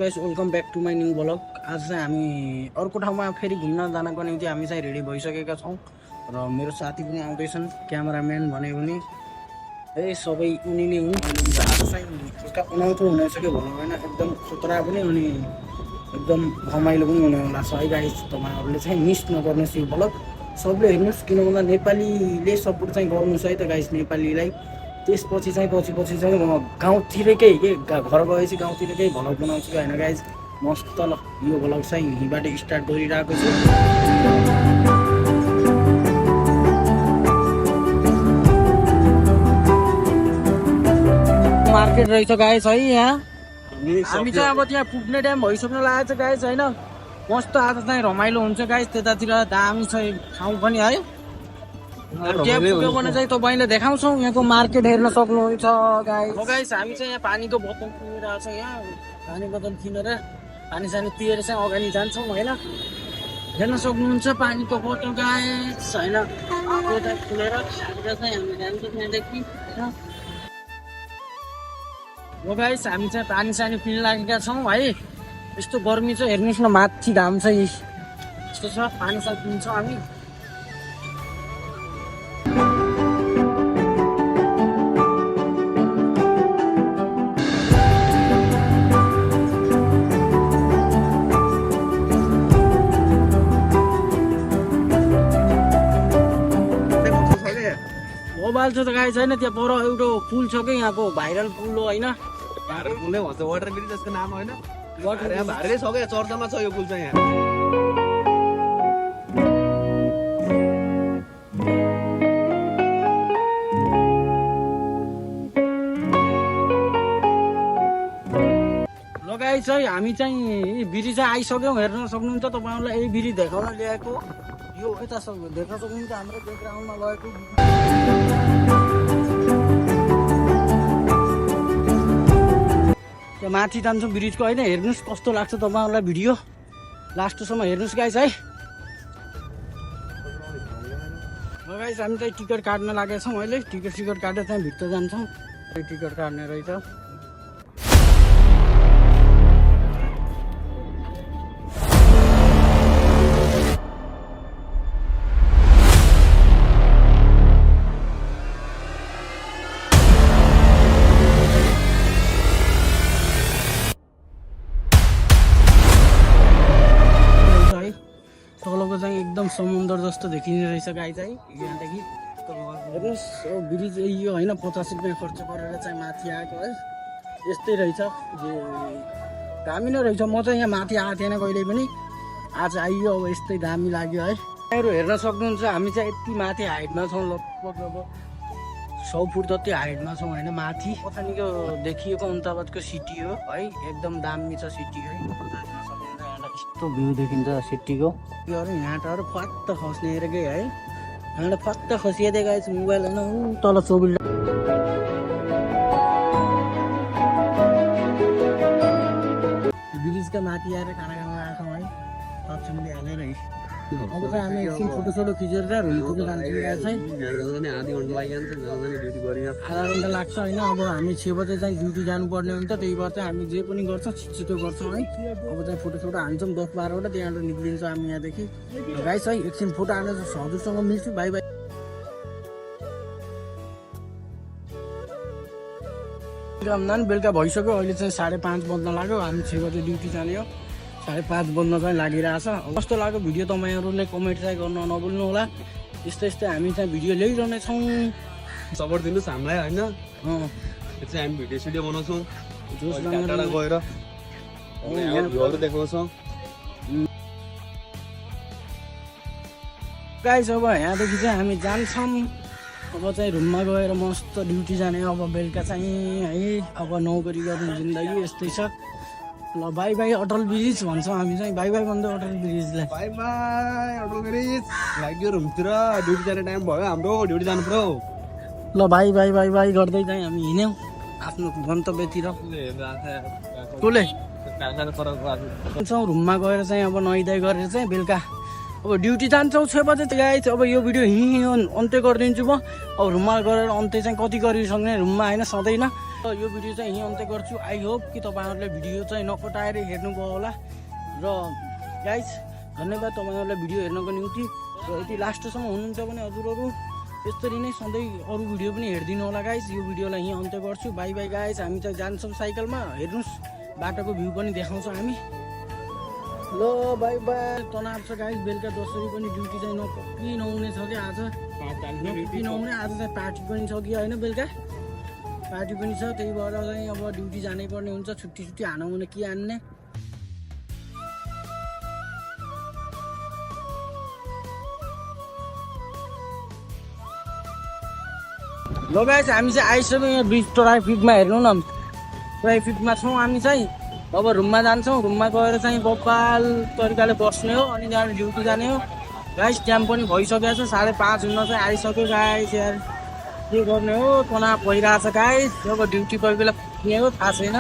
Guys welcome back to my new blog. आज चाहिँ हामी अर्को ठाउँमा फेरि घुम्न जानको निम्ति हामी चाहिँ रेडी भइसकेका छौँ र मेरो साथी पनि आउँदैछन्, क्यामेराम्यान भने पनि सबै उनी नै हुन्। आज चाहिँ एउटा अनौठो हुनसक्यो भनौँ होइन, एकदम खतरा पनि अनि एकदम रमाइलो पनि हुने होला छ है गाइस। तपाईँहरूले चाहिँ मिस नगर्नुहोस् यो ब्लग, सबले हेर्नुहोस्, किन भन्दा नेपालीले सपोर्ट चाहिँ गर्नुहोस् है त गाइस नेपालीलाई। त्यसपछि चाहिँ पछि चाहिँ म गाउँतिरकै घर गएपछि गाउँतिरकै भ्लग बनाउँछु होइन गाइज। मस्त ल यो भ्लग चाहिँ यहीँबाट स्टार्ट गरिरहेको छु। मार्केट रहेछ गाइस है यहाँ। हामी चाहिँ अब त्यहाँ पुग्ने टाइम भइसक्न लागेको छ गाइस होइन। मस्त आज चाहिँ रमाइलो हुन्छ गाइस, त्यतातिर दामी छ ठाउँ पनि है। त्यहाँ पुग्यो भने चाहिँ तपाईँले देखाउँछौँ यहाँको मार्केट हेर्न सक्नुहुन्छ गाइस। हामी चाहिँ यहाँ पानीको बोतल किनिरहेको छौँ, यहाँ पानी बोतल किनेर पानी सानी पिएर चाहिँ अगाडि जान्छौँ होइन। हेर्न सक्नुहुन्छ पानीको बोतल गाइस होइन, यता खुलेर चाहिँ हामी जान्छौँ त्यहाँदेखि होइन। हो गाइस हामी चाहिँ पानी सानी पिउन लागेका छौँ है। यस्तो गर्मी छ हेर्नुहोस् न, माथि घाम चाहिँ यस्तो छ, पानी सानी पिन्छौँ हामी। मोबाइल छ त गाई छैन, त्यहाँ पर एउटा पुल छ कि यहाँको भाइरल पुल हो होइन। भाइरल पुलै भन्छ, वाटर ब्रिज जसको नाम होइन। यहाँ भाइरलै छ क्या, चर्चामा छ यो पुल चाहिँ यहाँ। लगाइ चाहिँ हामी चाहिँ ब्रिज चाहिँ आइसक्यौँ, हेर्न सक्नुहुन्छ तपाईँहरूलाई। यही ब्रिज देखाउन ल्याएको यो यता देख्न सक्नुहुन्छ हाम्रो ब्याकग्राउन्डमा लगेको। त्यो माथि जान्छौँ ब्रिजको होइन, हेर्नुहोस् कस्तो लाग्छ तपाईँहरूलाई। भिडियो लास्टसम्म हेर्नुहोस् गाइस है। गाइस हामी चाहिँ टिकट काट्न लागेका छौँ अहिले। टिकट काटेर चाहिँ भित्र जान्छौँ, टिकट काट्ने रहेछ। तलको चाहिँ एकदम समुद्र जस्तो देखिने रहेछ गाई चाहिँ यहाँदेखि। हेर्नुहोस् ब्रिज यो होइन, 50 रुपियाँ खर्च गरेर चाहिँ माथि आएको है। यस्तै रहेछ, दामी नै रहेछ। म चाहिँ यहाँ माथि आएको थिएन कहिले पनि, आज आइयो अब यस्तै दामी लाग्यो है। यहाँहरू हेर्न सक्नुहुन्छ हामी चाहिँ यति माथि हाइटमा छौँ, लगभग अब 100 फुट जति हाइटमा छौँ होइन माथि। पछाडिको देखिएको उन्ताबादको सिटी हो है, एकदम दामी छ सिटी है। यस्तो भ्यू देखिन्छ सिटीको। यहाँबाट फत्त खस्ने हेरेकै है, यहाँबाट फत्त खसिँदै गएछ मोबाइल होइन, तल चौबिल ब्रिजका माथि आएर खाना खान आएको है, तत्सम्मले हालेर है। अब चाहिँ हामी एकछिन फोटोसोटो खिचेर चाहिँ रुम पुग्न जान्छौँ गाइस है। आधा घन्टा लाग्छ होइन। अब हामी 6 बजे चाहिँ ड्युटी जानुपर्ने हुन्छ, त्यही भएर चाहिँ हामी जे पनि गर्छौँ छिटो गर्छौँ है। अब चाहिँ फोटोसोटो हान्छौँ 10-12वटा, त्यहाँबाट निक्लिन्छौँ हामी यहाँदेखि गाइस है। एकछिन फोटो हाल्न हजुरसँग मिल्छु, बाई बाई। बेलुका भइसक्यो, अहिले चाहिँ 5:30 बज्न लाग्यो। हामी 6 बजे ड्युटी जाने हो, 5:30 बज्न चाहिँ लागिरहेछ। कस्तो लाग्यो भिडियो तपाईँहरूले कमेन्ट चाहिँ गर्न नभुल्नु होला। यस्तै हामी चाहिँ भिडियो ल्याइरहने छौँ, सपोर्ट दिनुहोस् हामीलाई होइन। त्यो चाहिँ हामी भिडियो सिडियो बनाउँछौँ, टाढा गएर भ्यूहरू देखाउँछौँ गाइस। अब यहाँदेखि चाहिँ हामी जान्छौँ, अब चाहिँ रुममा गएर मस्त ड्युटी जाने। अब बेलुका चाहिँ है, अब नौकरी गर्ने जिन्दगी यस्तै छ। ल बाई बाई अटल ब्रिज भन्छौँ हामी चाहिँ, बाई बाई भन्दै अटल ब्रिजलाई। Bye bye Atal bridge. लाग्यो रुमतिर, ड्युटी जाने टाइम भयो हाम्रो, ड्युटी जानु पर्यो। ल बाई बाई बाई बाई गर्दै चाहिँ हामी हिँड्यौँ आफ्नो गन्तव्यतिर। कसले रुममा गएर चाहिँ अब नुहाइधुवाइ गरेर चाहिँ बेलुका अब ड्युटी जान्छौँ 6 बजे गाइस। अब यो भिडियो यहीँ अन्त्य गरिदिन्छु म। अब रुममा गएर अन्त्य चाहिँ कति गरिसक्ने रुममा होइन, सधैँ न। यो भिडियो चाहिँ यहीँ अन्त्य गर्छु। आई होप कि तपाईँहरूले भिडियो चाहिँ नकटाएर हेर्नुभयो होला। र गाइज धन्यवाद तपाईँहरूलाई भिडियो हेर्नको निम्ति। र यदि लास्टसम्म हुनुहुन्छ भने हजुरहरू यसरी नै सधैँ अरू भिडियो पनि हेरिदिनु होला गाइज। यो भिडियोलाई यहीँ अन्त्य गर्छु। By by guys. हामी चाहिँ जान्छौँ साइकलमा, हेर्नुहोस् बाटोको भ्यू पनि देखाउँछौँ हामी। ल बाई बाई। तनाव छ गाइज, बेलुका जसरी पनि ड्युटी चाहिँ नपक्की नहुने छ कि आज, नपक्की नहुने। आज चाहिँ पार्टी पनि छ कि होइन, बेलुका पार्टी पनि छ। त्यही भएर चाहिँ अब ड्युटी जानै पर्ने हुन्छ। छुट्टी हानौँ भने के हान्ने। ल गाइस हामी चाहिँ आइसक्यौँ यहाँ ब्रिज ट्राफिकमा। हेर्नु न ट्राफिकमा छौँ हामी चाहिँ। अब रुममा जान्छौँ। रुममा गएर चाहिँ बब्बाल तरिकाले बस्ने हो अनि त्यहाँबाट ड्युटी जाने हो गाइस। टाइम पनि भइसकेको छ, 5:30 हुन चाहिँ आइसक्यो गाइस। यार के गर्ने हो, तनाव भइरहेछ गाइस। अब ड्युटी कोही बेला पुग्ने हो थाहा छैन।